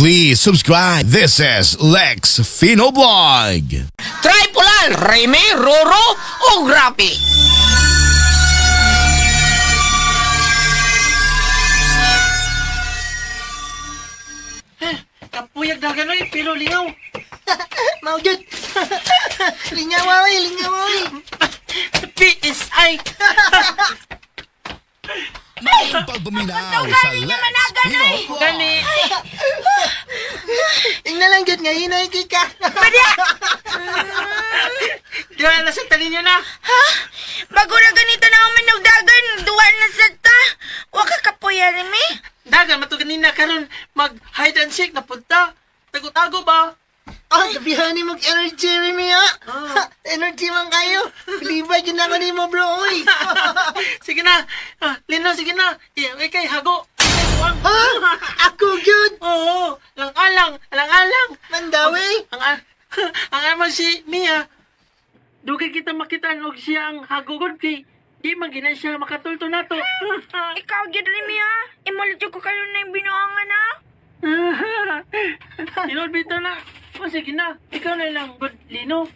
Please subscribe. This is Lex Fino Blog. Tripolar, Remy, Roro, o Grapi. Kapuyag dagan oy, pero lingaw. Mao gyud. Lingaw oy, lingaw oy. PSI. Maayong pagpaminaw sa Lex Pino Blog. Gani. Ingna lang gyud nga hinay kay ka. Diyan na sa talinyo na. Ha? Bago na ganito na ako manugdagan, duwa na sa ta. Wa ka kapuya, Remy. Dagan mato ganina karon mag hide and seek na punta. Tago-tago ba? Oh, gabihan ni mag energy Remy ha. Ah. Energy man kayo. Bilibay gyud na ako nimo bro oy. Sige na. Ah, Lino, sige na. Eh, kay hago. Ha? Ako gyud. Oo, lang-alang, alang-alang. Mandawi. Ang ang ama si Mia. Dugay kita makita og siya ang hagugod kay di man gina siya makatulto nato. Ikaw gyud, Remy, ha? Imulit ko karon na yung binuangan, ha? Tinod bitaw na. O sige na, ikaw na lang, good Lino.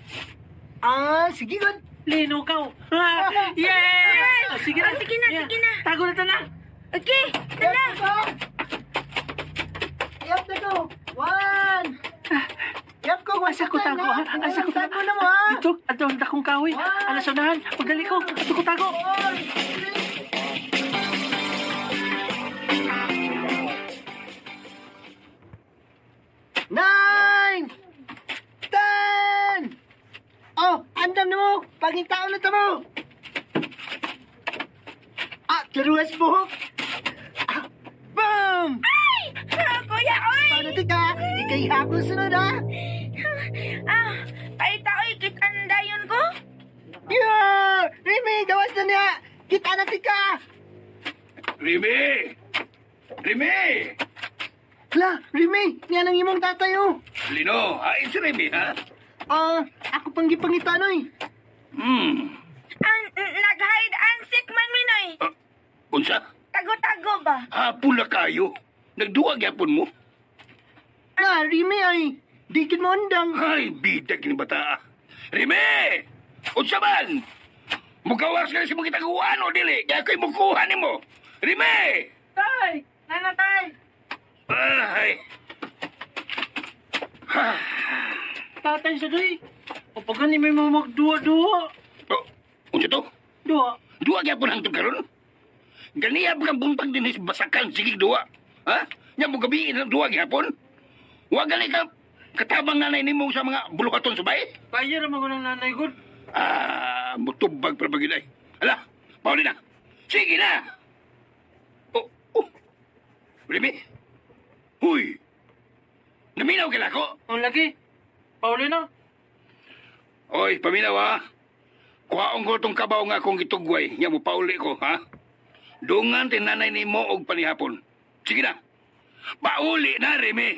Ah, sige gud. Lino ka. Yeah! O, sige na. Oh, sige na, Yeah. sige na. Tago na ta na. Okay, tara. Yap na ko. One. Yap ko, Asa ko tago, ha? Asa ko tago? Tago na mo ha. Dito, ato ang dakong kahoy. Alas unahan. Pagdali ko, ato ko tago. Four, three. Nine! 10! Oh, andam na mo! Pagitaon na tamo! Ah, laruas buhok! Ah, boom! Ay! Ah, kuya, oy! Paano tika? Ikay ako sunod ha? Ah, paita, oy, kita dayon ko. Yeah! Remy, gawas na niya! Kita na tika! Remy! Remy! Hala, Remy! Niya nang imong tatay oh! Lino, ay si Remy, ha? Ah, ako pang gipangitanoy. Ang nag-hide and seek man, Minoy. Ah, unsa? Tago-tago ba? Hapon na kayo. Nagduwag yapon mo. Na, Remy ay, di gid mo andang. Ay, bidag ni bata. Remy! Unsa man? Mugawas ka na si mong itaguan o dili. Kaya ako'y mukuha nimo. Remy! Tay! Nana, tay! Ay, Tatay sa doy. O pag gani may mga magduwa-duwa. oh, unsa to? Duwa. Duwa gyapon hangtod karon? Ganiya pa kang buntag din sa basakan sige duwa. Ha? Nya mo gabi ng duwa gyapon? Wa gali ka katabang nanay nimo sa mga buluhaton subay? Kaya naman ko ng nanay god. Ah, mutubag pa bagay. Ala, pauli na. Sige na. Oh, oh. Remy? Huy. Naminaw ka ko? Ang lagi. Pauli na. Oy, paminaw ha. Kuhaon ko tong kabaw nga akong gitugway. Nya mo pauli ko, ha? Dungan tinanay nimo og panihapon. Sige na. Pauli na, Remy.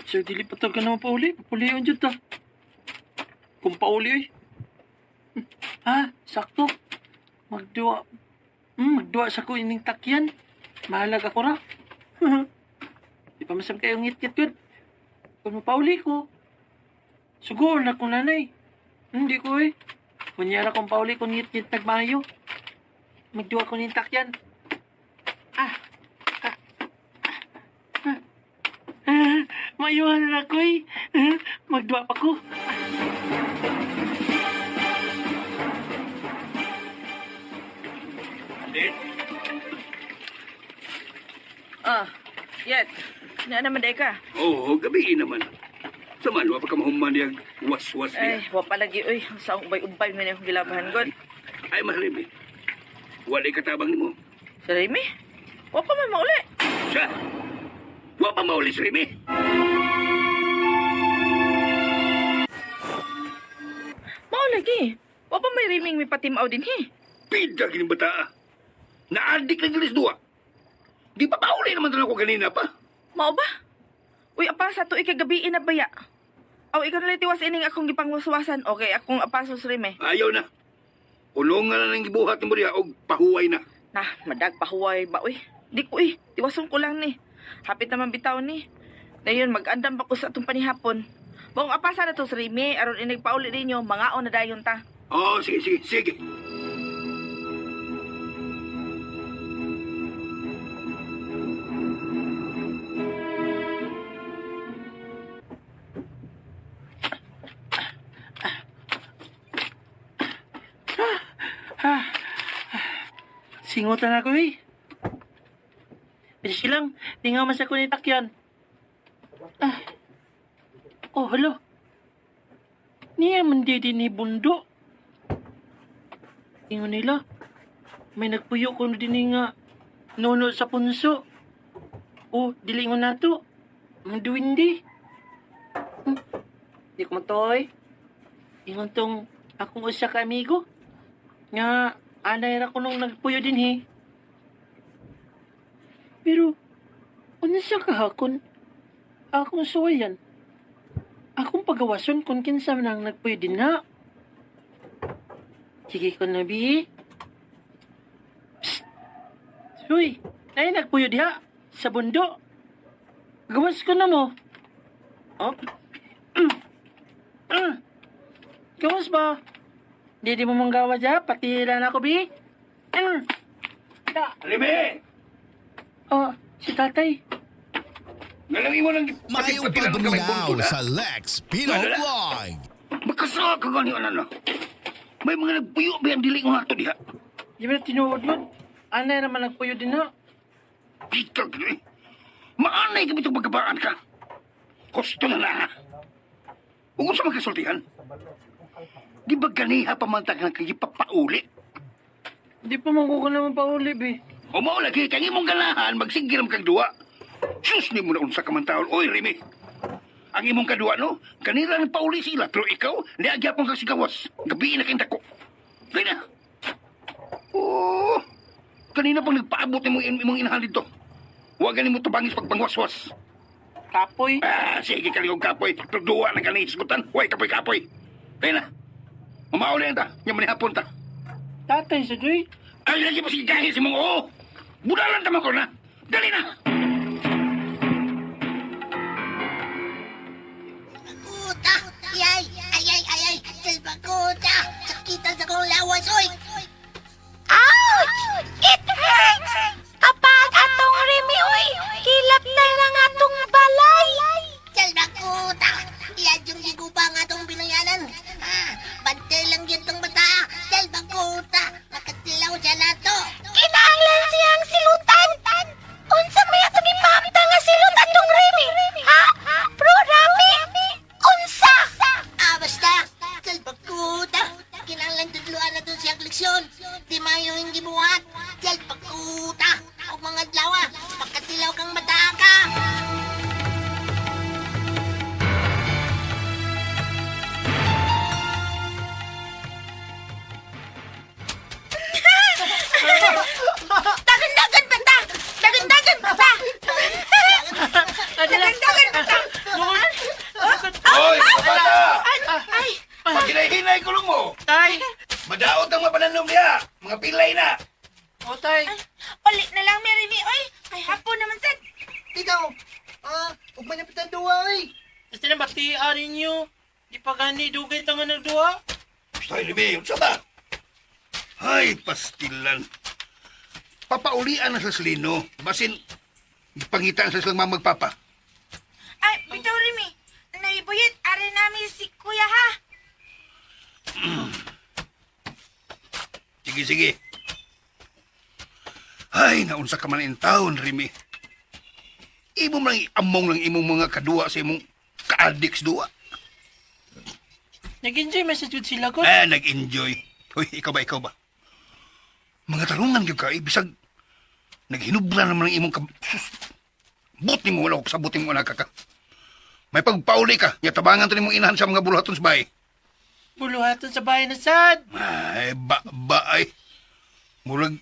Sir, dili pa ka naman pauli. Pauli yun dyan ta. Kung pauli oy. Ha? Sakto. Magduwa. Magduwa sa ko ining takyan. Mahalag ako ra. Di pa masam kayo ngit-ngit yun. Kung mapauli ko, sugo na kong nanay. Hindi ko eh. Kunyara kong pauli kung ngit-ngit nagmayo. Magduwa ko ning takyan. Ah, ah, ah, ah, mayuhan na ako eh. Ah, magduwa pa ko. Ah, yet. Na naman day ka. Oo, gabi naman. Sa man, wa pa ka mahuman niyang was-was Ay, niya. wa pa lagi oy. Ang saong ubay-ubay man akong gilabahan god. Ay, mas Remy. Wala'y katabang nimo. Sa Remy? Wa pa man mauli. Siya! Wa pa mauli si Remy. Mao lagi. Wa pa may Reming may patimaw din hi. Bida gini bata. ah. Naadik na gilis duwa. Di pa pauli naman tanong ko kanina pa. Mao ba? Uy, apasa to ikagabi na baya. Aw, ikaw na tiwas ining akong gipangwaswasan. Okay, akong apaso sa Remy. Ayaw na. Ulungan na ng gibuhat ni Maria og pahuway na. Nah, madag pahuway ba uy. Di ko eh, tiwason ko lang ni. Hapit naman bitaw ni. Dayon mag-andam pa ko sa atong panihapon. Buong apasa na to sa Remy, aron inig pauli ninyo, mangaon na dayon ta. Oh, sige, sige, sige. Singutan ako eh. Bilis lang, di nga man sa kunitak yan. Ah. Oh, hello. Niya man di din ni bundo. Ingon nila, may nagpuyo ko din nga nuno sa punso. Oh, dili mo na to. Ang duwindi. Di ko matoy. Ingon tong akong usa ka amigo. Nga, anay ra ko nung nagpuyo din he. Pero, unsa ka hakon? Akong suwayan. Akong pagawason kung kinsa man ang nagpuyo din na. Sige ko na, bi. Psst! Uy, ay nagpuyo diha sa bundo. Gawas ko na mo. Oh. Ah. Gawas ba? Di di mo manggawa dya, pati lang ako, bi. Mm. Da. Remy! Oh, si tatay. Ngalang imo nang Mayong patilan ng kamay pagpaminaw buntod, ha? sa Lex Pino Vlog. Makasaka ka gani ano. May mga nagpuyo ba ang dili ko ato diha? Di ba na tinuod mo? Anay naman nagpuyo din na. Peter, eh. Maanay ka bitong pagkabaan ka. Gusto na na. Huwag sa magkasultihan. Di ba ganiha pamantag ng kagipapauli? Di pa man ko naman pauli, bi. O mao lagi, kang imong ganahan, magsigiram kag duwa. Sus, ni mo na unsa ka man taon. Oy, Remy. Ang imong kaduwa, no? Kanila nang pauli sila. Pero ikaw, niagyapon ka sigawas. Gabi na kayong dako. Gaya na. Oh, kanina pang nagpaabot imong, imong inahan dito. Huwag ganin mo tabangis pagpangwaswas. Kapoy. Ah, sige kaligong kapoy. Pero duwa na kani isgutan. Huwag kapoy-kapoy. Kaya na. Mamauli ta. Yung manihapon ta. Tatay sa doy. Ay, lagi pa sige gahi si mong oo. Budalan tama ko na. Dali na. Kuta! Ay, ay, ay, ay, ay! Salbakuta! Sakitan sa kong lawas, oy! Ouch! It hurts! Kapag atong Remy, uy, kilap na lang atong balay. Salbakuta! Iyan yung gigupa nga tong binayanan. Ah, bantay lang yun tong bata. Salbakuta! Nakatilaw siya na to. Kinahanglan siyang silutan. Unsa may atong ipahamtang nga silot atong Remy? Ha? Bro Rafi? Unsa? Ah, basta! Salbakuta! Kinahanglan tudluan na dun siyang leksyon. Di mayo yung gibuhat. Salbakuta! O mga adlaw, ah, pagkatilaw kang bata ka. Dagan-dagan pa ta! Dagan-dagan pa ta! Dagan-dagan pa ta! Hoy, mga bata! Ay! Paghinay-hinay kulong mo. Tay! Madaot ang mapananom niya. Mga pilay na. O, tay. Uli na lang, Mary Mi. Oy, kay hapon naman sad. Ikaw, ah, huwag man yung duwa, oy. Basta na batian ninyo. Di pa gani dugay ta nga nagduha. Basta, Remy, unsa ba? Ay, pastilan. Papaulian na sa Slino. Basin, pangitaan sa silang mamagpapa. Ay, bitaw Remy. Naibuyit, are nami si Kuya ha. Sige, sige. Ay, naunsa ka man in taon, Remy. Imo man among lang imong mga kaduwa sa imong ka-addicts duwa. Nag-enjoy man sa jud sila ko. Ah, nag-enjoy. Hoy, ikaw ba, ikaw ba? Mga tarungan gyud ka, eh, bisag naghinubra naman ang imong ka... Sus, buti mo wala ko sa buti mo anak ka. May pagpauli ka, nya tabangan to nimong inahan sa mga buluhaton sa bahay. Buluhaton sa bahay na sad. Ay, ba, ba, ay. Murag,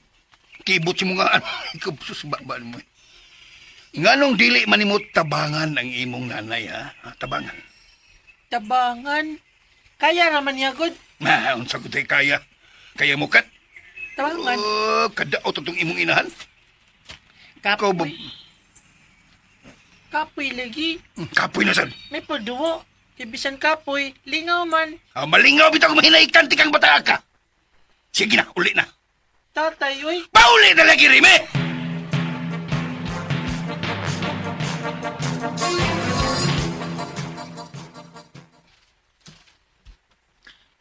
kibot si mga ano. Ikaw, sus, ba, ba, mo. eh. Nganong dili man nimo tabangan ang imong nanay, ha? Ha, Tabangan. Tabangan. Kaya raman niya gud. Ah, unsa ko tay kaya. Kaya mo kat. Tabangan. Oh, kadaot itong imong inahan. Ikaw ba? Kapoy. Kapoy lagi. Kapoy na sad. May paduwa. Kay bisan kapoy, lingaw man. Ah, malingaw bitaw kung mahinaikan tikang bata ka. Sige na, uli na. Tatay, oy. Pauli na lagi, Rime!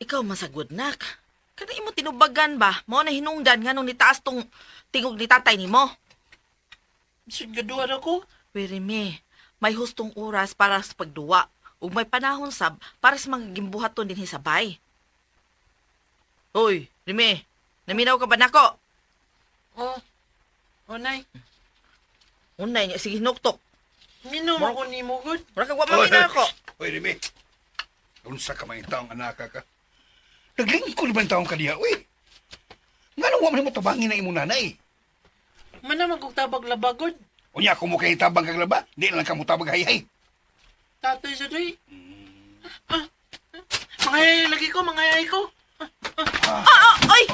Ikaw masagod nak. Kada imo tinubagan ba? Mao na hinungdan nganong nitaas tong tingog ni tatay nimo. Bisod gaduan ako. Uy, Remy, may hustong oras para sa pagduwa ug may panahon sab para sa mga gimbuhaton dinhi sa bay. Uy, Remy, naminaw ka ba nako? Oh. Oh, nay. Unay niya sige nuktok. Minom ako ni mo, good. Mura kag wa maminaw ako. Oy, Rime. Unsa ka may taong anaka ka? Naglingkod ba ang taong kaniya, uy? Nga nung wa man mo tabangin ang imong nanay? Mana magkugtabag labagod. Unya, kung mo kay tabang kag laba, di na lang ka mo tabag hay-hay. Tatay sa doy. Ah, ah. Mga lagi ko, mga yay ko. Ah, ah, oy!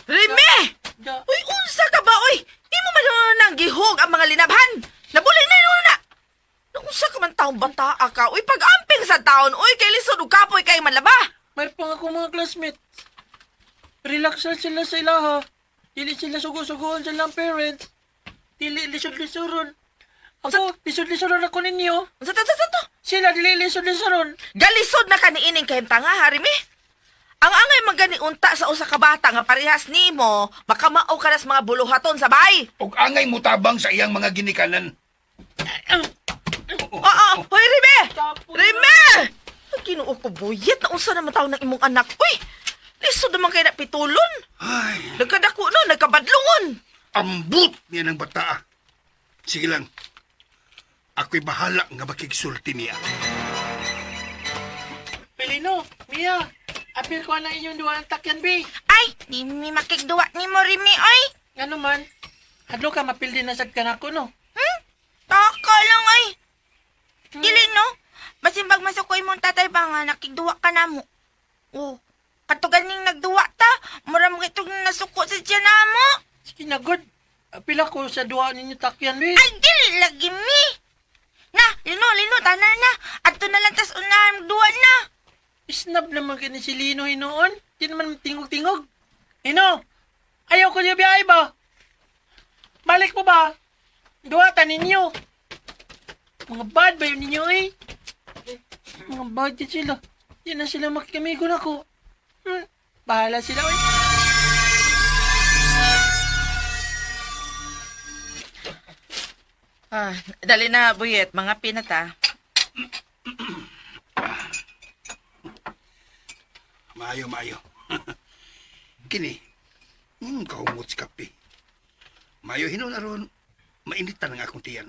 Remy! Da. Uy, unsa ka ba, oy? Imo man nang gihog ang mga linabhan. Nabuling na yun na. Unsa ka man taong bataa ka? Uy, pag-amping sa taon, uy, kay lisod ug kapoy kay manlaba. May pang ako mga classmates. Relax lang sila sa ilaha. Dili sila sugo-sugoon sa ilang parents. Dili lisod-lisoron. Ako, lisod-lisoron ako ninyo. Unsa ta sa to? Sila dili lisod-lisoron. Galisod na kaniining kahimtanga, Harimi. Ang angay magani unta sa usa ka bata nga parehas nimo, makamao ka na sa mga buluhaton sa bay. Og angay mo tabang sa iyang mga ginikanan. Oo, oh, hoy Rime! Tapo na. Rime! Ay, Ginoo ko buyit na unsa naman taon ng imong anak. Uy, lisod naman kay na pitulon. Ay, Nagkadako no, nagkabadlungon. ambot niya ng bataa. Sige lang. Ako'y bahala nga makigsulti niya. Pilino, Mia, apil ko na inyong duwa ang takyan, B. Ay, di mi makigduwa nimo Remy oy. Ano man, hadlo ka mapildi na sad ka nako, no? Hmm? Taka lang ay. Dili no. Basimbag masukoy mong tatay ba nga nakigduwa ka namo. Oh, katugan ning nagduwa ta, mura mo itong nasuko sa tiyan namo. Sige na, good. Apil ako sa duwa ninyo takyan, B. Ay, dili lagi mi. Na, lino, lino, tanan na. Adto na lang tas unahan duwa na. Snub naman kini si Lino hinoon. Di naman tingog-tingog. Hino, ayaw ko niya biyay ba? Balik mo ba? Duwatan ninyo. Mga bad ba yun ninyo eh? Mga bad din sila. Di na sila makikamigo na ko. Bahala sila eh. Ah, dali na, Buyet, mga pinata. Maayo, maayo. Kini, kahumot si kape. Maayo hinon aron, mainitan ang akong tiyan.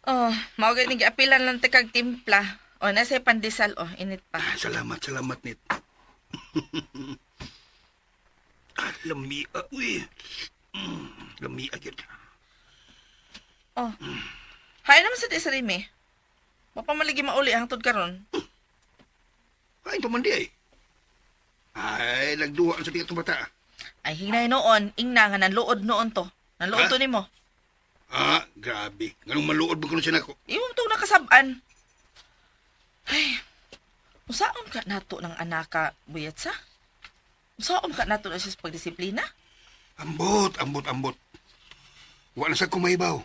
Oh, mao gani giapilan lang ta kag timpla. O, nasa pandesal, oh, init pa. Ah, salamat, salamat, Nit. Ah, lamia, uy. Lamia, gyud. Oh. Hay naman sa di sa Remy. Mapamaligi mauli hangtod karon. Ay, pamandi ay. Ay, nagduha sa tiyan itong bata. Ay hinay noon, ingna nga nanluod noon to. Nanluod Ha? to nimo. Ah, grabe. Nganong maluod ba kuno siya nako? Imo to nakasab-an. Ay, usaon ka nato ng anaka, Buyat sa? Usaon ka nato na siya sa pagdisiplina? Ambot, ambot, ambot. Wala sa kumahibaw.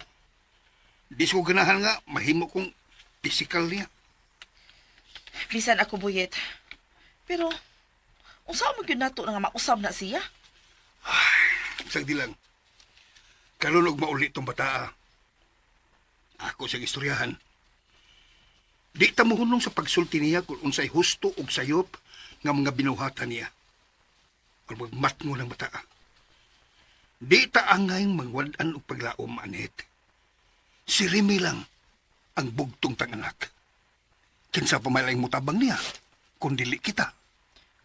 Di ko ganahan nga, mahimo kong physical niya. Bisan ako, Buyet. Pero, usaon mo gyud nato na nga mausab na siya? Sagdi lang. Karon og mauli tong bataa. Ako siyang istoryahan. Di ta mohunong sa pagsulti niya kung unsay husto og sayop nga mga binuhatan niya. Kung magmatngo ng bataa. Di ta angay magwad-an og paglaom, anet. Si Remy lang ang bugtong tang anak. Kinsa pa may laing mutabang niya, kung dili kita.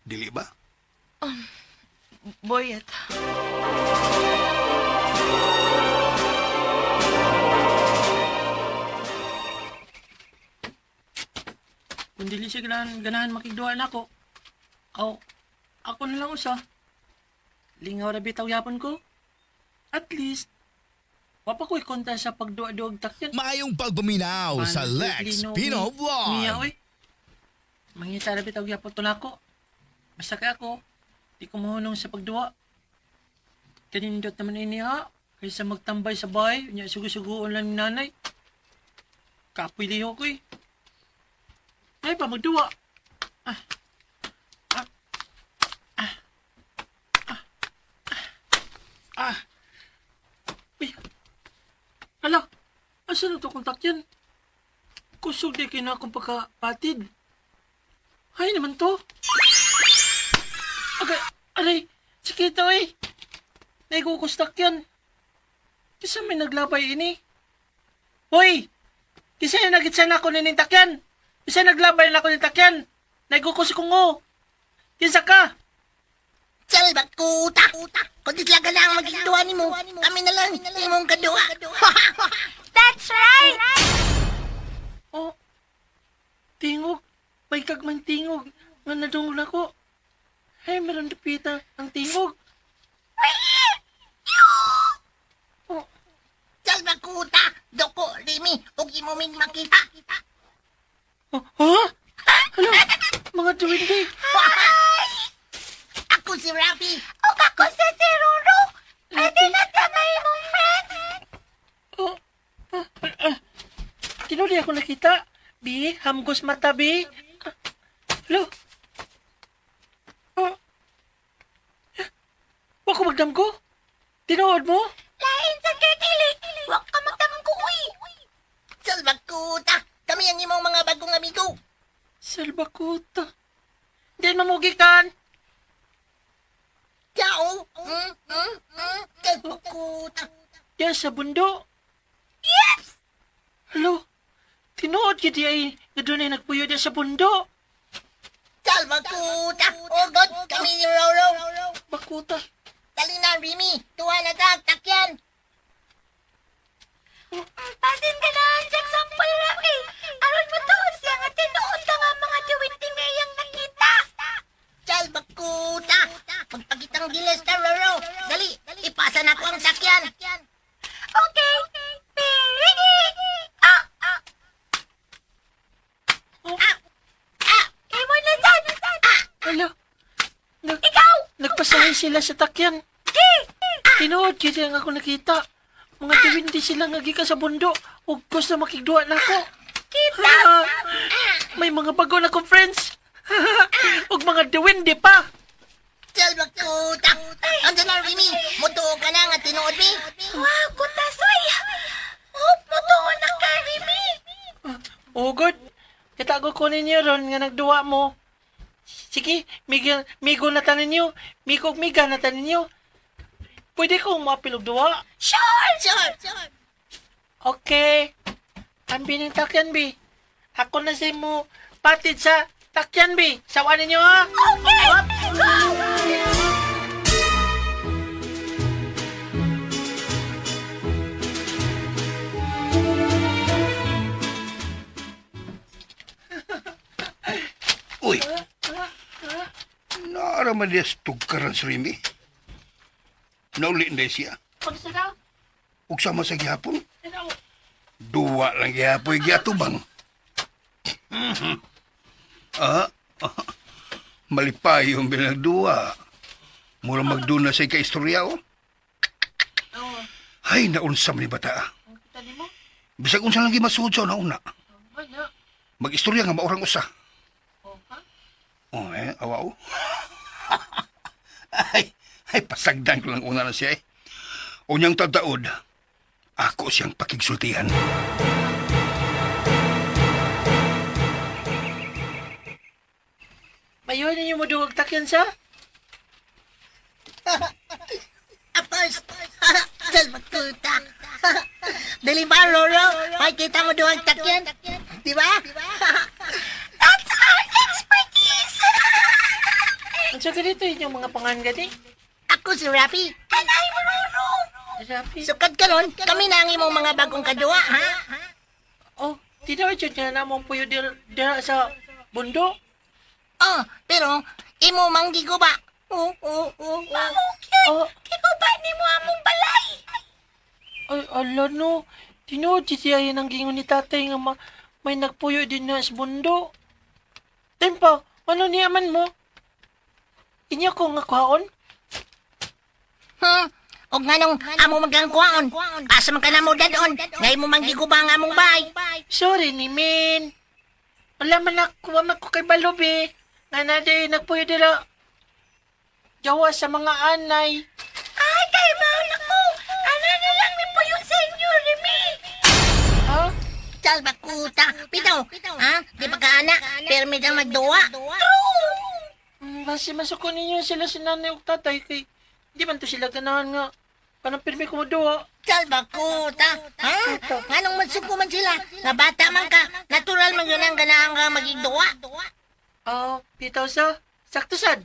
Dili ba? Boyet. Kung dili siya ganahan, ganahan makigduha nako. Aw, ako na lang usa. Lingaw ra bitaw yapon ko. At least, wa pa ko'y konta sa pagduwa-duwag takyan. Maayong pagpaminaw sa Paano Lex lino Pino ni- Niya, Vlog. oy. Mangita ra bitaw gyapon to nako. Basta kay ako, di ko mahunong sa pagduwa. Kanindot naman ini ha. Kaysa magtambay sa bahay, nya sugo-sugoon lang ni nanay. Kapoy liho ko eh. Ay pa magduwa. Ah. Ah. Ah. Ah. Ah. Uy. Ala, asa na to kontak yan? Kusog di kina akong pagkapatid. Ay naman to. Agay, aray, sakit eh. Naigukustak yan. Kisa may naglabay ini. Hoy! Kisa yung nagitsan ako ninintakyan. Kisa naglabay na ako ninintakyan. Naigukus ko ngo. Kinsa ka? Salbakuta! Kung di talaga lang magigduwa ni mo, kami na lang imong kaduwa. That's right! Oh, tingog. May kagman tingog. Nga nadungog na ko. Ay, meron dupita ang tingog. Oh, Salbakuta! Doko, Rimi, ug imo mig makita. oh, ha? Hala, mga duwende. Ako si Rafi. Ug ako sa si Roro. Pwede na ta imong friends. Oh, ah, ah, ah. Tinuli ako nakita. Bi, hamgos mata, bi. Ah, Hala. Oh. Wa ko magdamgo. Tinuod mo? Lain sa kay dili. Wa ka magdamgo uy. Salbakuta! Kami ang imong mga bagong amigo. Salbakuta. Di mamugikan. Ciao! Salbakuta! Diyan sa bundo. Yes! Halo. Tinuod gid ay nga dunay nagpuyo diya sa bundo. Salbakuta! Oh God, kami ni Roro. Bakuta. Dali na, Rimi. Tuwa na tag, takyan. Pasin ka na ang Jackson Paul Rafi. Aron mo tuon siya nga tinuod ka nga mga duwende nga iyang nakita. Salbakuta! Magpakitang gilas ka, Roro. Dali, ipasa na ko ang sakyan. Okay. Be ready. Ah! Ah! Oh. Ah! Ah! Imo na sad. Ah! Hala. Nag Ikaw! Nagpasahay sila sa takyan. Gi! Tinuod gid ang ako nakita. Mga duwende sila nga gikan sa bundo ug gusto makigduwa nako. Kita! May mga bago na kong friends. ug mga duwende pa. Salbakuta! Andiyan na, Rimi. Mutuo ka na nga tinuod, mi. Wow, kutasoy! Hope mo tuon na ka, Remy. Ugod. Kitago ko ninyo ron nga nagduwa mo. Sige, migo, migo na ta ninyo. Migog miga na ta ninyo. Pwede ko maapil og duwa. Sure! Sure. Okay. Ang bining takyan, bi. Ako na sa mo patid sa takyan, bi. Sawa ninyo, ha? Okay! Go! Uy. Naaraman niya sa tugkaran si Remy. Nauli na siya. Pagsa Ug sama sa gihapon. daw. Duwa lang gihapon giatubang. Ah, ah, malipay yung bilang duwa. Mura magduna sa ika-istorya, oh. Ay, naunsam ni bata. ah. Kita nimo? Bisag unsa lang gimasuod sa una-una. Wala. Mag-istorya nga maurang usa. Oh, ha? Oh, eh, awaw. Ay, ay, pasagdan ko lang una na siya eh. Unyang tadaod, ako siyang pakigsultihan. Mayon ninyo mo duwag takyan sa? Of course. Salbakuta. Dali ba, Roro? Makikita mo doon ang takyan. Di ba? That's our expertise! Ang sa ganito inyong mga pangan gani? Ako si Rafi. And I'm Roro! Rafi. Sukad ka ron, kami na ang imong mga bagong kaduwa, ha? Oh, tinuod yun nga namong puyo dira sa bundo. Oh, pero imo manggiguba. Oo, oo, oo, oo. Okay! Oh, Kikuba ni mo among balay. ay, ala no. Tinuod si siya ang gingon ni tatay nga may nagpuyo din na sa bundo. Tempa, ano niya man mo? Inyo ko nga kwaon? Og nganong amo magang kuwaon. Asa man ka na mo dadon? Ngay mo manggiguba ang among bay. Sorry ni Min. Wala man ako, wa man ko kay balobi. Nga na di, nagpuyo dira. Jawa sa mga anay. Ay, kay maon ako. Ana na lang mi puyo sa inyo, Remy. Ha? Salbakuta. Bitaw. Ha? Di pa ka ana. Permi kang magduwa. Basi masuko ninyo sila si nanay ug tatay kay di man to sila ganahan nga kanang pirmi ko moduwa. Salbakuta. Ha? Nganong mansuko man sila? Nga bata man ka. Natural man yun ang ganahan ka magigduwa. Ah, bitaw sa sakto sad.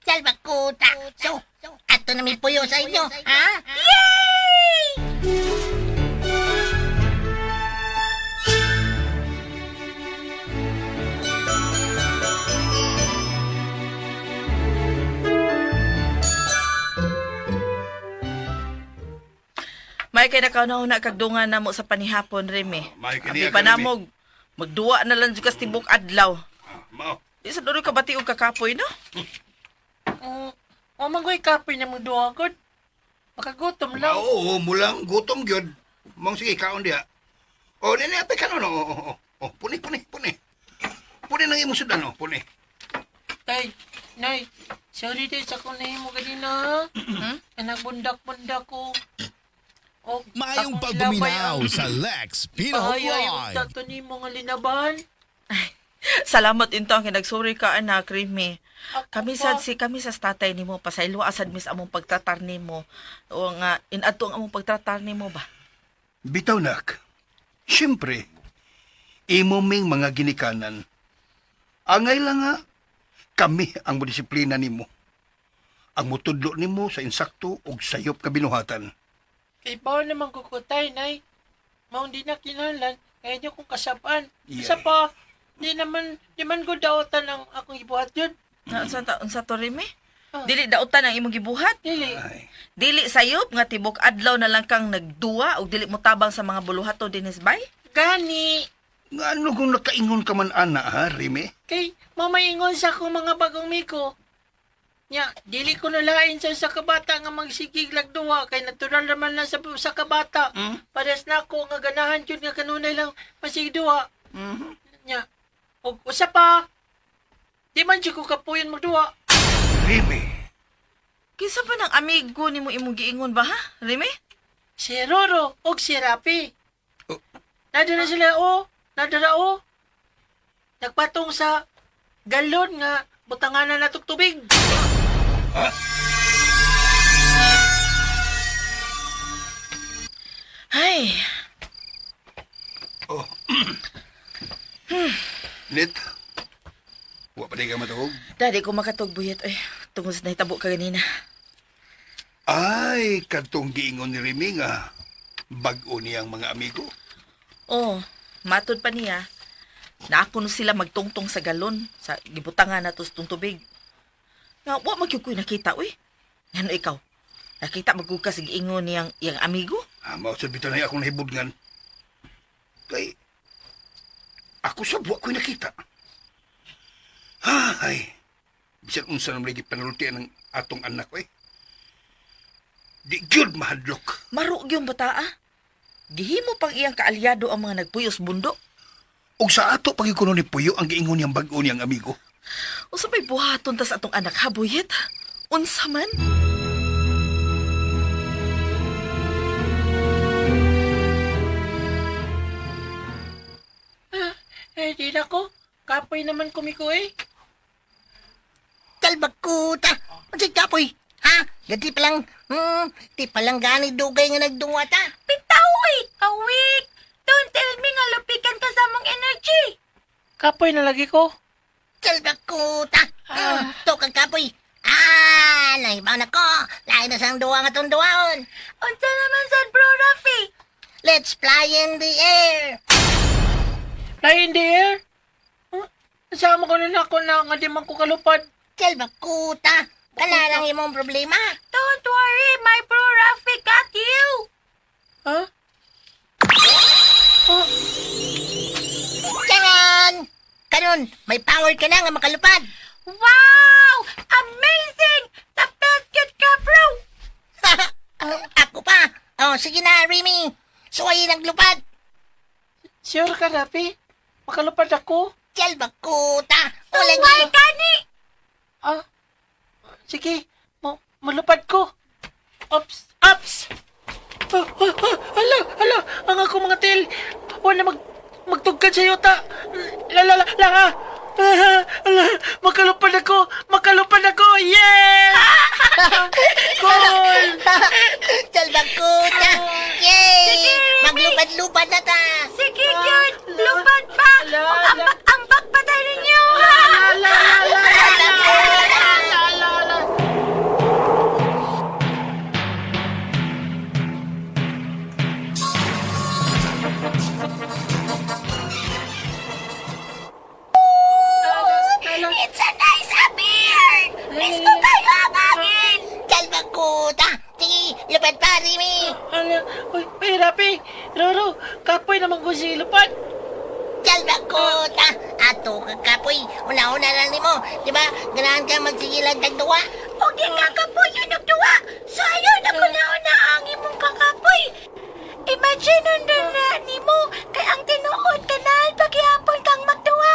Salbakuta. So, ato na may puyo sa inyo. Ha? Yay! May kay nakauna-una kagdungan na mo sa panihapon, Remy. May Abi kaniya pa ka, Remy. namog, magduwa na lang jud kas tibok adlaw. Ah, mao. Di sa dulo ka bati og kakapoy, no? O mangoy kapoy na moduwa gud. Makagutom lang. Oo, mulang gutom gyud. Mong sige kaon diha. Oh, nene apay kanon oh. Oh, oh, oh. Puni puni puni. Puni nang imong sudan oh, puni. Tay, nay, sorry day sa kung nahimo ganina. Hmm? Anak bundak-bundak ko. O, Maayong akong ilabay pagpaminaw ang sa Lex Pino Pahayay og Live. tato nimo nga linaban. Salamat into ang kinagsorry ka anak, Remy. Ako Kami pa. sad si kami sa tatay nimo pasaylo asad mis among pagtratar nimo. O nga inadto ang among pagtratar nimo ba. Bitaw nak. Siyempre, imo ming mga ginikanan. Angay lang nga, kami ang modisiplina nimo. Ang mutudlo nimo sa insakto ug sayop nga binuhatan. Kay bawo naman ko ko, tay, nay. Maong di na kinahanglan, kaya niyo kong kasabaan. Yeah. Isa pa, di naman, di man ko daotan ang akong ibuhat yun. Na unsa ta unsa to Remy? Ah. Dili dautan ang imong gibuhat. Dili. Ay, Dili sayop nga tibok adlaw na lang kang nagduwa ug dili mo tabang sa mga buluhaton dinis bay. Gani. ngano kung nakaingon ka man ana ha, Remy? Kay mamaingon sa akong mga bagong miko. Nya, dili ko nalain sa usa ka bata nga magsigig lagduwa kay natural naman na sa kabata. Parehas na ako nga ganahan jud nga kanunay lang masigduwa. Nya, og usa pa, di man jud ko kapuyon magduwa. Remy, Kinsa pa nang amigo nimo imong giingon ba ha, Remy? Si Roro og si Rapi. Oh. Nadara sila o, nadara o. Nagpatong sa galon nga butanganan na tubig. Ay, Oh. Nit, wa pa di ka matuog? dali ko makatug buyat oy. Tungod sa nahitabo ka ganina. Ay, kadtong giingon ni Remy nga bag-o niyang mga amigo. Oh, matod pa niya. Naako no sila magtungtong sa galon sa gibutangan nato sa tubig. Nga wa magyud ko'y nakita uy. Ngano ikaw? Nakita magud ka sa giingon niyang iyang amigo? Ah, mao sad bitaw na akong nahibudngan. Kay ako sa buwa ko'y nakita. Ay, bisan unsa naman lagi panultian ng atong anak ko eh. Di gyud mahadlok. Maro gyud bata ah. Gihimo pang iyang kaalyado ang mga nagpuyos bundo. Og sa ato pagikuno ni Puyo ang giingon niyang bag-o niyang amigo. Unsa may buhaton tas atong anak ha, buyet? Unsa man? Eh, di na ko. Kapoy naman kumiko eh. Salbakuta. Unsay kapoy? Ha? Gati pa lang, di pa lang gani dugay nga nagduwa ta. Bitaw eh, kawik. Don't tell me nga lupikan ka sa among energy. Kapoy na lagi ko. Salbakuta. To kang kapoy. Ah, nahibaw na ko. Lain na sang duwa nga tong duwaon. Unsa naman sad bro Rafi? Let's fly in the air. Fly in the air? Huh? Kasama ko na na ako na nga di man ko kalupad. Salbakuta. Kana lang imong problema. Don't worry, my bro Rafi got you. Ha? Oh, Charan! Karon, may power ka na nga makalupad. Wow! Amazing! The best good ka, bro! Ako pa. Oh, sige na, Remy. Suwayin ang lupad. Sure ka, Rapi? Makalupad ako? Jalbakuta. Wala Suway gani! Ah, sige. Malupad ko. Ops! Ops! Ah, ah, ah, hala, hala! Ang ako mga til! Wala magtugkad sa yuta! La, la, la, la, ah! Ah, ala, makalupad ako! Makalupad ako! Yeah! Cool! Jalbakuta. Yay! Sige, Remy. Maglupad-lupad na ta. Sige, cute! Lupad pa! Ala, Ug ala. ambak-ambak pa tayo ninyo! La, la, la, la, la, la, la, la. It's a nice beer! Misto kayo ang hangin! Jalbakuta. Sige, lupad pa, Remy. Ala, uy, uy, Rapi! Roro, kapoy naman ko si lupad! Jalbakuta. Ato ka kapoy. Una-una lang nimo. Di ba? Ganahan ka magsigilan kag duwa. Og kakapoy yun og duwa! So ayaw na ko nauna ang imong kakapoy! Imagine na na nimo kay ang tinuod kanahan paghihapon kang magduwa!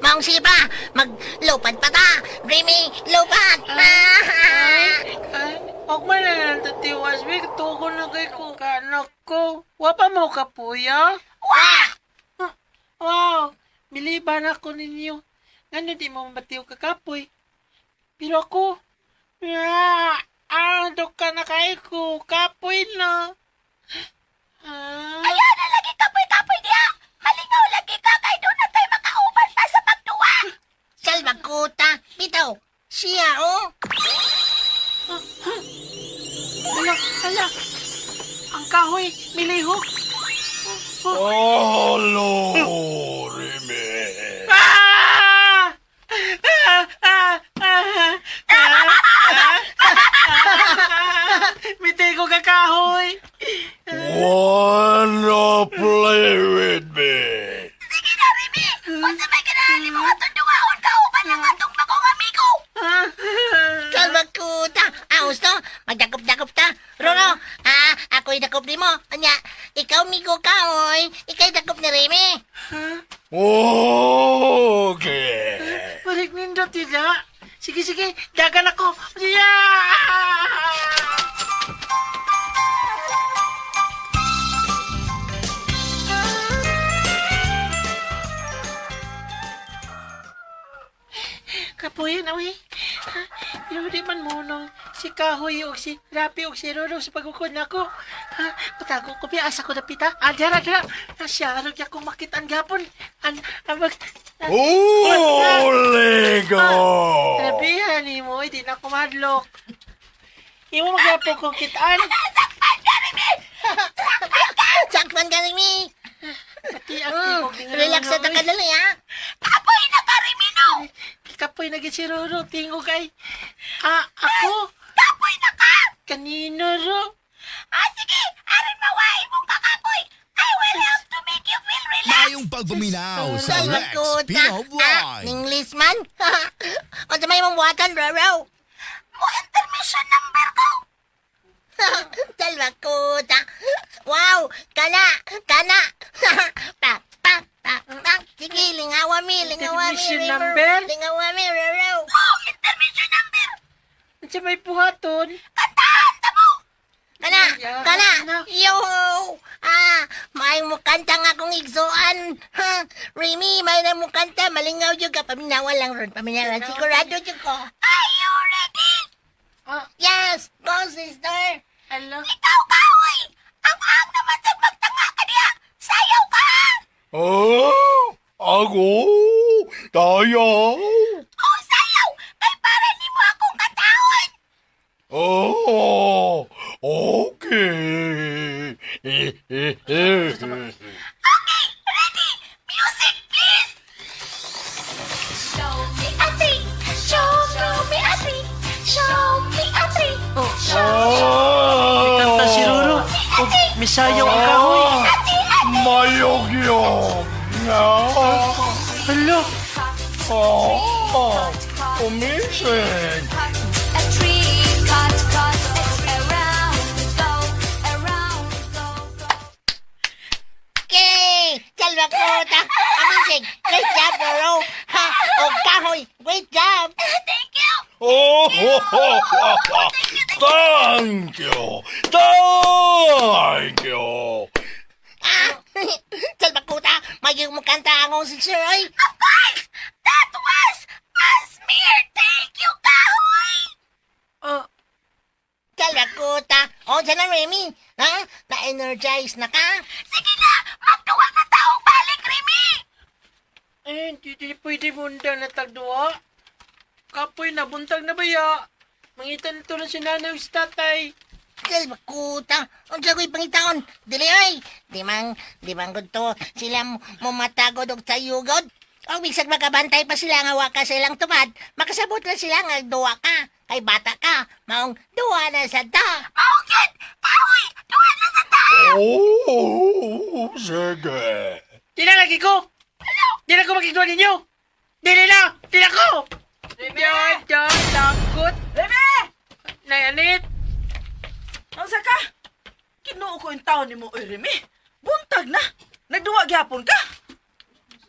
Maong sipa, maglupad pa ta. Remy, lupad. Ay, ay, huwag man na lang tatiwas, Vic. Tugo na kay ko. Kanak ko. Wapa mo kapuya? Wah! Wow! Biliban ako ninyo. Ngano di mo mabatiw kakapoy? Pero ako, ah, ah, ka na kay ko. Kapoy na. Ah, Ayaw na lagi kapoy-kapoy diha! Malingaw lagi ka kay doon na tayo makauban pa sa pagduwa! Salbakuta. Bitaw. Siya, oh. Ala, ala. Ang kahoy, milihok. Hello, Remy. Ah! Ah! Ah! Ah! Ah! Ah! Mitay ko kakahoy. Wanna play with me? Sige na, Remy! Unsa may ganahan nimo atong duwaon kauban ang atong bagong amigo? Ah! Salbakuta. Ah, gusto? Magdakop-dakop ta. Roro, ah, ako'y dakop nimo. Anya, ikaw migo ka, oy. Ika'y dakop ni Remy. Okay. Balik nindot tidak. Sige, sige. Dagan ako. Yeah! Kapuyin, awi. Pero di man mo nung si Kahoy o si Rapi o si Roro sa pagukod na ako. Ha? Patago ko pi, asa ko na pita. Ah, dara, dara. Asya, arog niya kong makitaan gapon. An, amag... Lego. Rabihan ni mo, hindi na kumadlok. Imo magyapon kong kitaan. Sakpan ka, Remy. Pati ang tingog ni Relax sa Roro, oy. takadali, ha? Kapoy na ka, Remy, no! Kapoy na gid si Roro, tingog ay. Ah, ako? Kapoy na ka! Kanino, Ro? Ah, sige! Aron mawain mong kakapoy! I will help to make you feel relaxed! Mayong pagpaminaw sa Lex Salbakuta. Pino Ah, Vlog. English man. Unsa may imong buhatan, Roro? Mo intermission number ko! Salbakuta. Wow, kana, kana. pa, pa, pa, pa. Sige, lingawa mi, lingawa mi. Intermission Remy. number? Lingawa mi, Roro. Oh, intermission number! Unsa may buhaton? Kantahan ta mo! Kana, Yeah, kana. kana. Yo! Ah, may mukanta nga akong igsoan. Ha, Remy, may na mukanta. Malingaw jud ka. Paminawa lang ron. Paminawa. Sigurado jud ko. Are you ready? Ah, Yes, go sister. ala. Ikaw kahoy! Ang ang naman sa pagtanga ka niya! Sayaw ka! Oh, ako? Tayo? Oh, sayaw! Kay para nimo akong katahon! Oh, okay. Okay, ready? Music, please! Show me a thing! Show Gisayaw ang kahoy. Mayog-yog na. Hala, Oh, umisig. A tree cut, cut, around, go, around, go, go. Okay! Salbakuta! Amazing! Great job, Roro! Ha! O kahoy! Great job! Thank you! Oh, ho, ho, ho, ho. Thank you. Thank you. Ah! Salbakuta! Maging mo kanta ang si Sir, oy! Of course! That was a smear! Thank you, kahoy! ah, Salbakuta! O, na, Remy! Ha? Na-energize na ka? Sige na! Magduwa na taong balik, Remy! eh, di, di pwede munda na tagduwa. Kapoy, nabuntag na ba ya? Mangitan ito na si nanay o si tatay. Salbakuta! Unsa ko'y pangitaon? Dili, oy! Di man gud to sila mumatagod og sayugod. O bisag makabantay pa sila nga wa ka sa ilang tupad, makasabot na sila nga duwa ka. Kay bata ka, maong duwa na sa ta. Maugid! Kahoy! Duwa na sa tao! Oh, sige. Di na lagi ko! Di na ko makikita ninyo! Dili na! Di na ko! Remy! Diyan, takot! Remy! Nayanit! Unsa ka? Kinuo ko yung taon nimo, oy Remy. Buntag na. Nagduwa gyapon ka.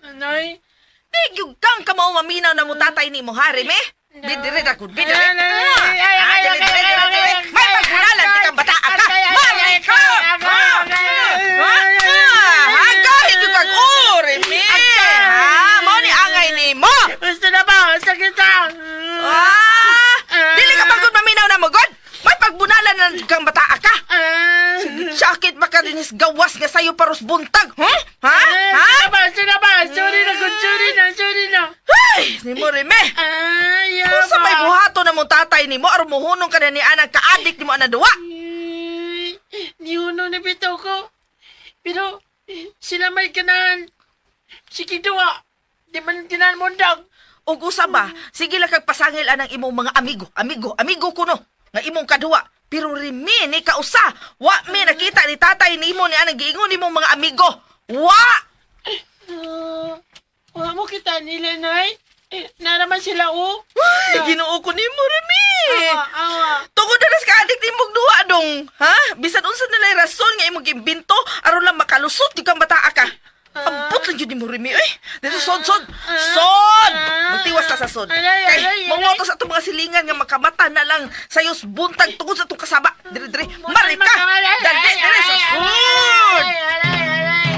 Anay! Di gyud kang kamao maminaw na mo tatay nimo ha, Remy? Di dire ra gud, di dire. Ay, ay, ay, ay, Ah, ay, dili, ay, dili, ay, dili, ay, dili. ay, May ay, pagbunalan ay, di kang bataa ka. ay, ay, Mari ay, ka! ay, Ha? ay, ay, Ha? ay, ay, Ha? Gahit yung kag oh, Remy! Ha? Mao ni angay nimo. Gusto na ba? Sakit ah! Ah! Dili ka pagod maminaw na mo god. May pagbunalan na kang bataa ka. Ah! Sakit ba ka dinis gawas nga sayo paros buntag? Huh? Ha? Ha? Sino ba? Sino ba? Sorry na, good. Sorry na, sorry na. Ay, nimo Remy. Ay, Kung sa may buhato na mong tatay nimo aron mohunong ka na ni anang kaadik nimo anang duwa. Niuno na bitaw ko. Pero, sila may ganahan. Sige duwa. Di man ganahan mo dag. Ug usa ba, sige lang kag pasangil anang imong mga amigo, amigo, amigo kuno nga imong kaduwa. Pero Remy ni kausa, wa mi nakita ni tatay nimo ni anang giingon nimong mga amigo. Wa! Ah, wa mo kita nila, Nay. Eh, na naman sila, oh. Ay, Ginoo ko nimo Remy. Awa, awa. Tungod na sa kaadik nimong duwa dong, ha? Bisan unsa nilay rason nga imong giimbento aron lang makalusot di kang bataa ka. Ambot lang jud nimo Remy eh. Dito sod sod. Sod. Magtiwas ta sa sod. Aray, Kay aray, aray. mangoto sa atong mga silingan nga makamata na lang sayos buntag tungod sa atong kasaba. Dire dire. Mari ka. Dali dire sa sod. Aray, aray, aray.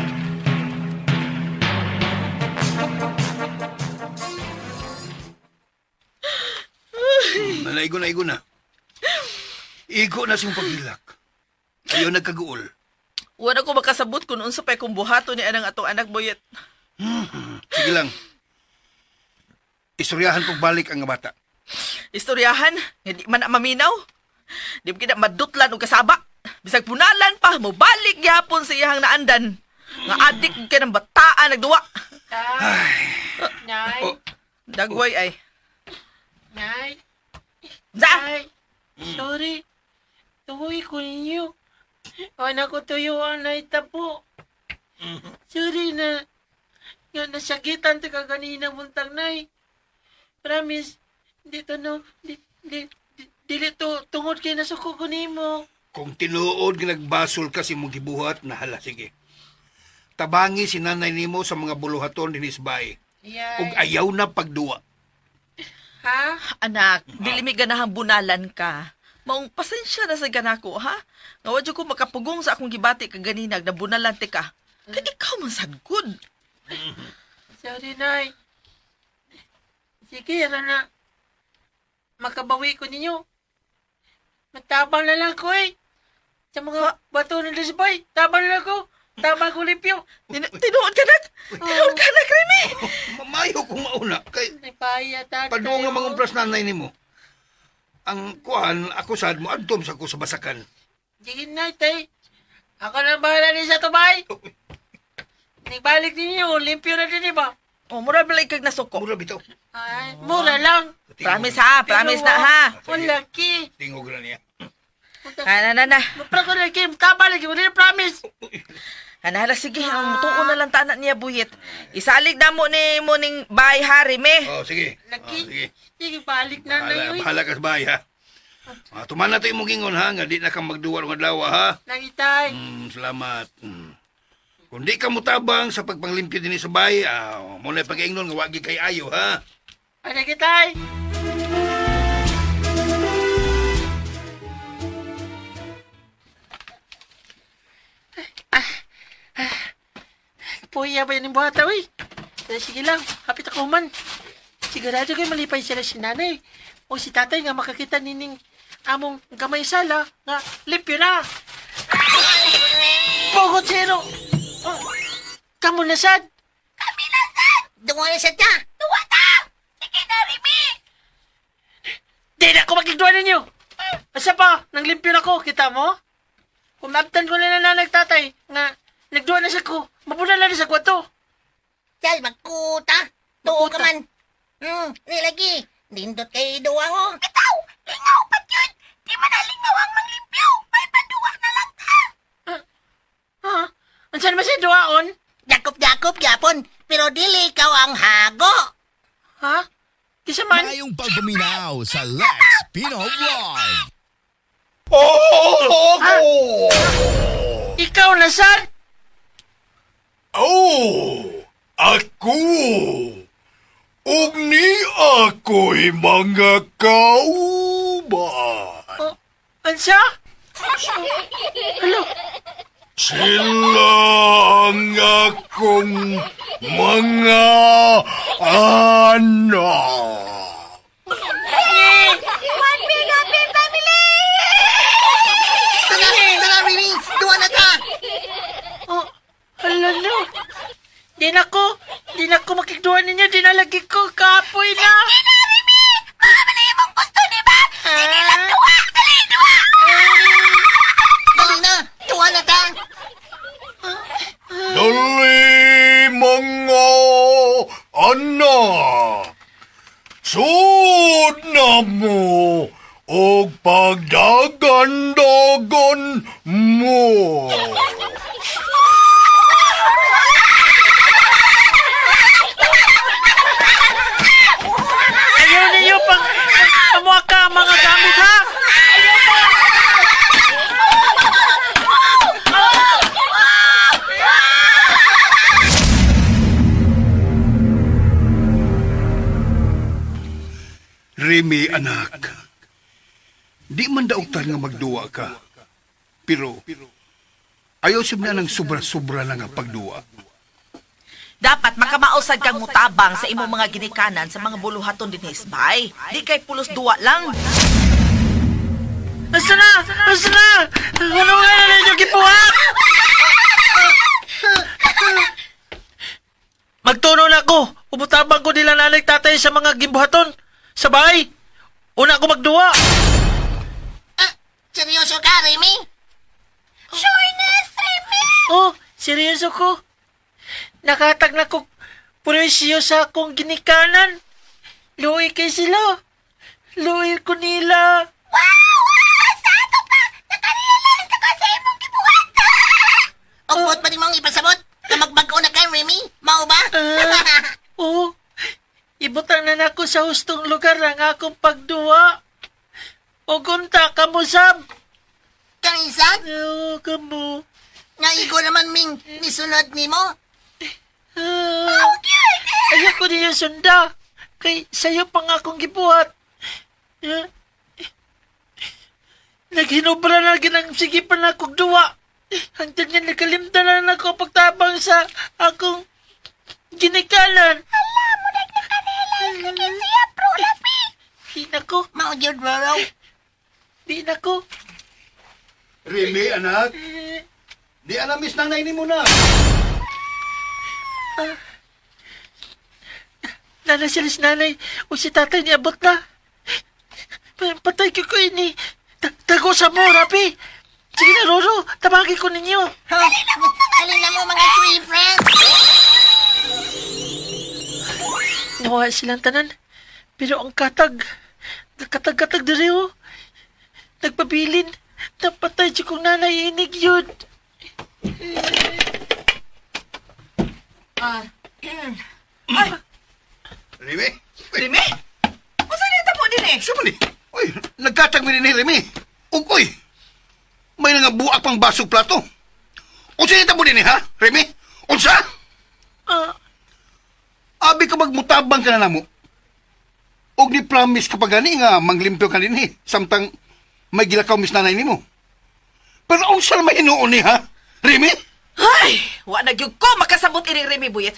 Nalaigo na, igo na. Igo na siyang paghilak. Ayaw nagkaguol. Wala ko makasabot kun unsa pay kung buhato ni anang atong anak boyet. Sige lang. Istoryahan kong balik ang bata. Istoryahan, nga di man na maminaw. Di mo kita madutlan og kasaba. Bisag punalan pa, mobalik gyapon sa iyahang naandan. Nga adik kay ng bataan nagduwa. Nay, Oh. Dagway ay. nay, Za! nay. Sorry. Tuhoy ko ninyo. Wala ko tuyo ang naitapo. Sorry na. Nga nasakitan ta ka kanina buntag, nay. Promise. Dito no. Di, di, di, dili to tungod kay nasuko ko nimo. Kung tinuod nga nagbasol ka sa imong gibuhat, nahala sige. Tabangi si nanay nimo sa mga buluhaton dinis bae. Yay. Ug ayaw na pagduwa. Ha? Anak, dili mi ganahang bunalan ka. Maong pasensya na sa ganako, ha? Nga wa jud ko makapugong sa akong gibati kaganina na bunalan ti ka. Kay ikaw man sad good. Sorry, Nay. Sige, ara na. Makabawi ko ninyo. Matabang na lang ko eh. Sa mga bato ng disbay, tabang na lang ko. Tabang ko limpyo. Tinuod ka nak. Tinuod ka nak, Remy. Mamayo kung mauna kay Nagpaya, tatay. padung nga oh. mga umpras nanay nimo. Ang kuan ako sad mo adtom sa ko sa basakan. Sige, Nay, tay. Ako na bahala din sa tubay. Nagbalik ninyo, limpyo na din, di ba? Oh, mura balay kag nasuko. Mura bitaw. Ay, mura lang. Promise ha, promise na ha. Ang laki. Tingog na niya. Ana na na. Mapra ko na Kim, tama lagi, wala na promise. Ana hala sige, ang mutuon na lang tanan niya buyit. Isalig na mo ni mo ning bay hari me. Oh, sige. Oh, Lagi. sige. Sige, balik na na Bahala, yun. bahala ka sa bahay, ha? Ah, tuman na ito imong gingon, ha? Nga di na ka magduwa ng adlaw, ha? Lagi tay. Salamat. Kung di ka mutabang sa pagpanglimpyo din sa bahay, mo na pag-ingnon nga wagi kay ayo, ha? Ay, lagi tay. Puya ba yun yung buhata, uy? Eh, sige lang, hapit ako man. Sigurado kayo malipay sila si nanay. O si tatay nga makakita nining among gamay sala nga limpyo na. Bogot zero! Oh, kamo na sad! Dungo na sa ta. Duwa ta! Sige na, Remy! Di na ako magigduan ninyo! Asa pa, nanglimpyo na ko, kita mo? Kumabtan ko na na nagtatay nga nagduan na sa ko, mabuna na sa kwarto. Sal, magkuta. Tuo ka man. Nilagi. Nindot kay duwa ko. Bitaw! Lingaw pa yun! Di man nalingaw ang manglimpyo! May paduwa na lang ta! Ha? Ansan man siya duwaon? Dakop-dakop gyapon. Pero dili ikaw ang hago. Ha? Kisa man? Mayong pagpaminaw sa Lex Pino Vlog. Oh, ako! Ikaw na sad? Oh, ako! Ug ni ako'y mga kauban. Oh, ansa? Hello? Sila ang akong mga anak. One big happy family! Tara, tara, Remy. Duwa na ta. Oh, hala no. Di na ko, di na ko makigduan ninyo, di na lagi ko, kapoy na. Sige na, Remy! Baka imong gusto, di ba? Sige lang, duwa! Dali, duwa! Dali na. Duwa na ta. Dali mga anak. Sud na mo og pagdagandagan mo. Ayaw ninyo pang amuha ka ang mga gamit ha. Remy, anak. Di man dauktan nga magduwa ka. Pero, ayaw sib na ng sobra-sobra na nga pagduwa. Dapat makamausad kang mutabang sa imong mga ginikanan sa mga buluhaton dinhi sa bahay. Di kay pulos duwa lang. Asa na? Asa na? Ano nga na ninyo gibuhat? Magtuno na ako. Umutabang ko nila nanay tatay sa mga gimbuhaton. Sa bahay. Una ako magduwa. Ah, seryoso ka, Remy? Sure na, Remy! Oh, seryoso ko. Nakatag na ko presyo sa akong ginikanan. Luwi kay sila. Luwi ko nila. Wow! Sa ato pa! Nakarealize na ko sa imong gibuhat! Ugbot pa ni mong ipasabot. Na magbago na ka, Remy. Mao ba? Ah, oo. Ibutang na nako sa hustong lugar ang akong pagduwa. O gunta, kamusab. Kang isang? Oo, kamo. Nga igo naman ming nisunod nimo. Ah, ayaw ko niyo sunda. Kay sayo pa nga akong gibuhat. Ah, naghinubra na ginang sige pa na akong duwa. Hanggang nga nakalimtan na ako pagtabang sa akong ginikanan. Hala mo nakarealize na kay siya, bro, Rafi! Di na ko, Mao gyud, Roro. di na ko. Remy, anak. Di alamis nang nainin mo na. Nana sila si nanay o si tatay niabot na. Patay ko ko ini. Tago sa mo, Rapi. Sige na, Roro. Tabagin ko ninyo. Alin na mo mga tree friends. Nawa silang tanan. Pero ang katag, katag-katag diri oh. Nagpabilin. Napatay siya kong nanay inig yun. Remy? Uy, Remy? Unsa ni tabo din eh? Sa man ni? Uy, nagkatag mi ni Remy. Ug uy, may nangabuak pang basog plato. Unsa ni tabo din ha, Remy? Unsa? Ah, Abi ka magmutabang ka na namo. Og ni promise ka pa gani nga manglimpyo ka din eh, samtang may gilakaw mis nanay nimo. Pero unsa na may hinuon ni ha, Remy? Ay, wa na gyud ko makasabot ining Remy Buyet.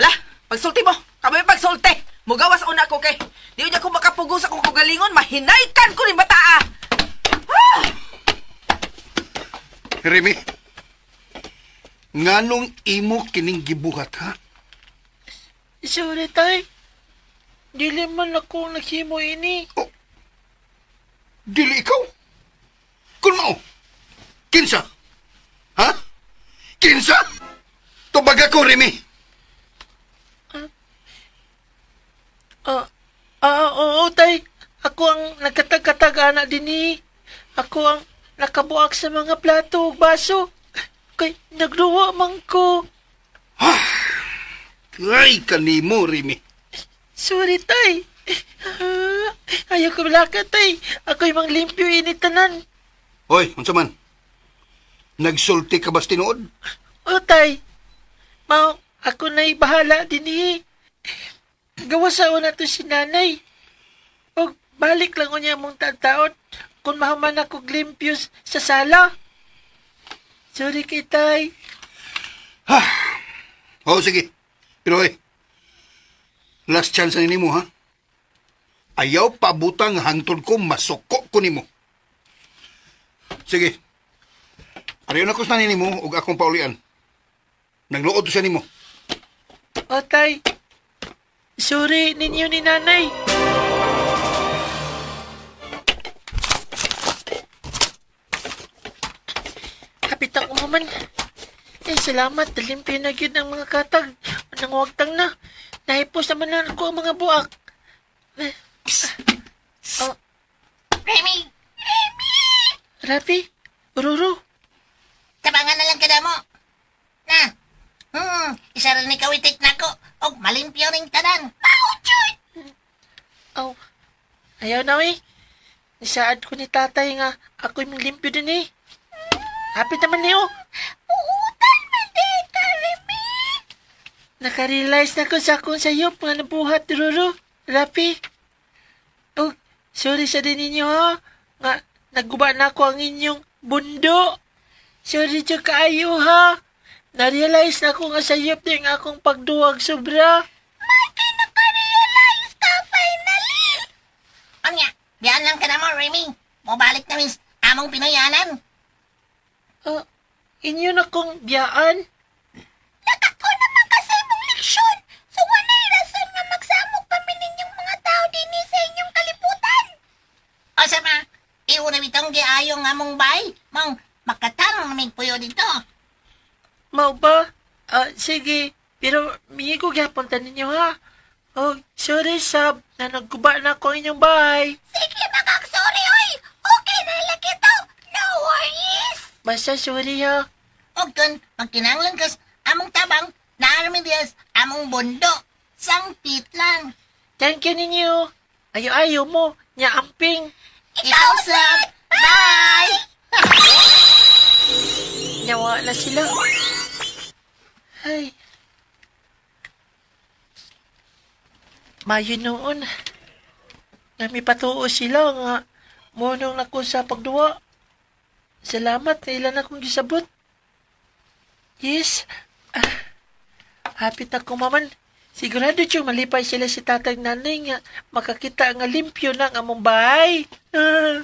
La, pagsulti mo. Kamo yung pagsulti. Mugawas una ko kay. Di unya ko makapugo sa akong kagalingon, mahinaykan ko ning bataa. Remy, nganong imo kining gibuhat ha? sorry tay. Dili man ako naghimo ini. Oh, dili ikaw. Kun mao, kinsa? Ha? Kinsa? Tubaga ko, Remy. Ah, ah, oo tay. Ako ang nagkatag-katag ana dinhi. Ako ang nakabuak sa mga plato ug baso. Kay nagduwa man ko. Ay, kanimo, Remy. Sorry tay. Ah, ayaw ko lakad tay. Ako'y manglimpyo ini tanan. Hoy, unsa man? Nagsulti ka bas tinuod? O tay, mao, ako na'y bahala dinhi. Gawa sa una to si nanay. O balik lang unya mong taon kung mahuman ako limpios sa sala. Sorry kay tay. Oo, sige. Pero eh, last chance na nimo ha? Ayaw pabutang hantod ko, masuko ko nimo. Sige. Ariyo na ko sa nimo ug akong paulian. Nagluod to siya nimo. O tay, sorry ninyo ni nanay. Kapit ang umuman. Eh, salamat. Dalimpyo na gyud ang mga katag. Nangwagtang na. Naipos naman na ko ang mga buak. Eh, oh, Remy! Rafi, Ruru, Tabangan na lang kada mo. Na. Isa rin ni kawitik nako og malimpyo ning tanan. Mao jud. Oh, ayaw na eh. Nisaad ko ni tatay nga ako'y limpyo din eh. Happy naman niyo. Puutan man di ka, Remy. Nakarealize na ko sa akong sayop nga nabuhat, Ruru. Rafi. Oh, sorry sa din ninyo ha. Nga, naguba na ako ang inyong bundo. Sorry jud kaayo ha. Narealize na ko nga sayop din ang akong pagduwag sobra. Bakit nakarealize ka finally? Anya, biyan lang ka na mo, Remy. Mobalik na mis among Pinoyanan. Oh, inyo na kong biyaan. Nakako naman kasi mong leksyon. So walay rason nga magsamok kami ninyong mga tao dinhi sa inyong kalibutan. O sama, iuna bitong giayo nga mong bay. Mong makatanong namig puyo dito. Mao ba? Ah, sige, pero migo gyapon ta ninyo ha. Oh, sorry sab, na nagguba na ako ang inyong bahay. Sige, makaksorry, oy! Okay na lang ito. No worries! Basta sorry ha. Og kun, magkinanglan kas among tabang, naarmi diyas among bundo. Sangpit lang. Thank you ninyo. Ayo-ayo mo, nya amping. Ikaw, sab! Bye! Nyawa na sila. Ay. Mayo noon. Namipatuo sila nga munong nako sa pagduwa. Salamat na ilan akong gisabot. Yes. Ah, hapit na kumaman. Sigurado yung malipay sila si tatag nanay nga makakita nga limpyo na ang among bahay. Ah.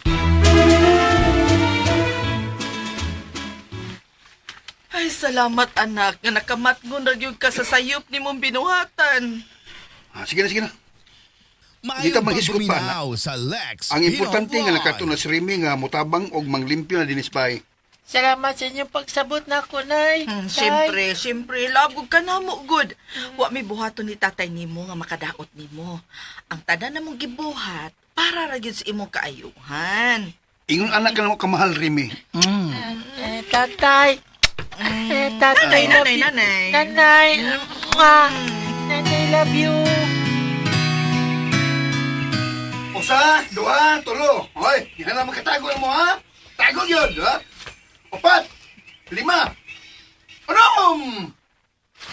Ay, salamat anak nga nakamatngon ra gyud ka sa sayop nimong binuhatan. Ah, sige na, sige na. Maayong Di ta manghisgot pa, pagpaminaw sa Lex Ang importante Pino nga nakato na Vlog. si Remy nga mutabang og manglimpyo na dinis bay. Salamat sa inyong pagsabot na ako, Nay. Hmm, Tay. siyempre, siyempre, love gud ka namo gud. Wa may buhaton ni tatay nimo nga makadaot nimo. Ang tanan namong gibuhat para ra gyud sa imong kaayuhan. Ingon anak ka na mo kamahal, Remy. Eh, tatay. Eh, tatay, love Nanay, you. nanay. Nanay. Mwah. Nanay, love you. Usa, duha, tulo. Hoy, di na lang magkatago mo, ha? Tago yun, ha? Upat, lima, anom!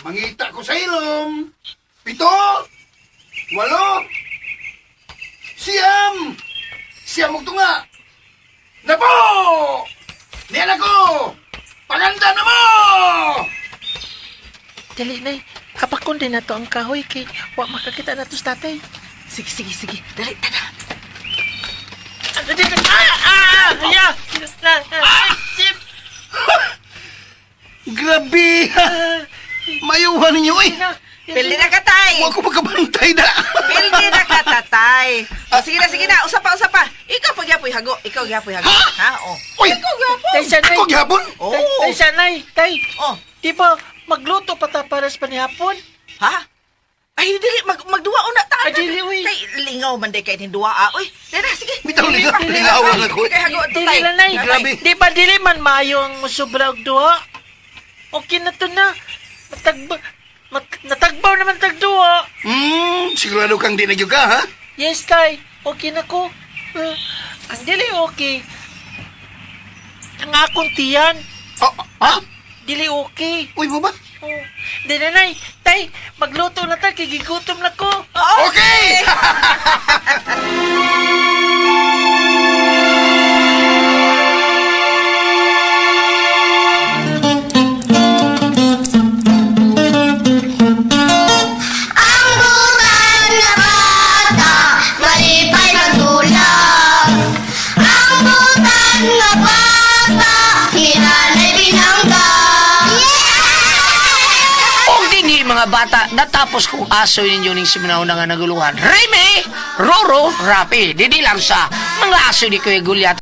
Mangita ko sa ilom. 7, 8, 9! 9 og tunga. Napo! Niyan ako! Paganda na mo! Dali, nay. Kapakon din na to ang kahoy kay wa makakita na to sa tatay. Sige, sige, sige. Dali, tana. Ah! Ah! Ya! Na, na, ay, sip! Grabe! Ha? Mayuhan ninyo, eh! Na, Pildi na ka, tay. Huwag ko pagkabantay na! Pildi na ka, tatay. O, sige na, sige na. Usa pa, usa pa. Ikaw pa gyapoy hago. Ikaw gyapoy hago. Ha? O. Uy! Ikaw gyapon. Tay, sanay. Ako gihapon? Oh. Tay, tay, sanay. Tay, Oh. di ba magluto pa ta para sa panihapon? Ha? Ay, dili. Magduwa una ta. Ay, dili, uy. Kay lingaw man day kay ni duwa. Ah. Uy, dili na, sige. Bitaw, Dili lingaw- pa. lingawan ako, eh. Kay hago to, Dili tay. lang, nay. Grabe. Di ba dili man maayo ang musobra og duha? Okay na to na. Natagbaw naman tagduha. Sigurado kang di nagyo ka, ha? Yes, tay. Okay na ko. Ang dili okay. Ang akong tiyan, Oh, ha? dili okay. Uy, mo ba? Oh. Di na, nay. Tay, magluto na ta, kay gigutom na ko. Okay! Ang butan na bata, malipay magdulap. Ang butan na bata, hinanay binangga. Og dinhi mga bata, natapos kong aso ninyo ning siminaw na nga naguluhan. Remy, Roro, Rapi, didi lang sa mga aso ni Kuya Gulyat.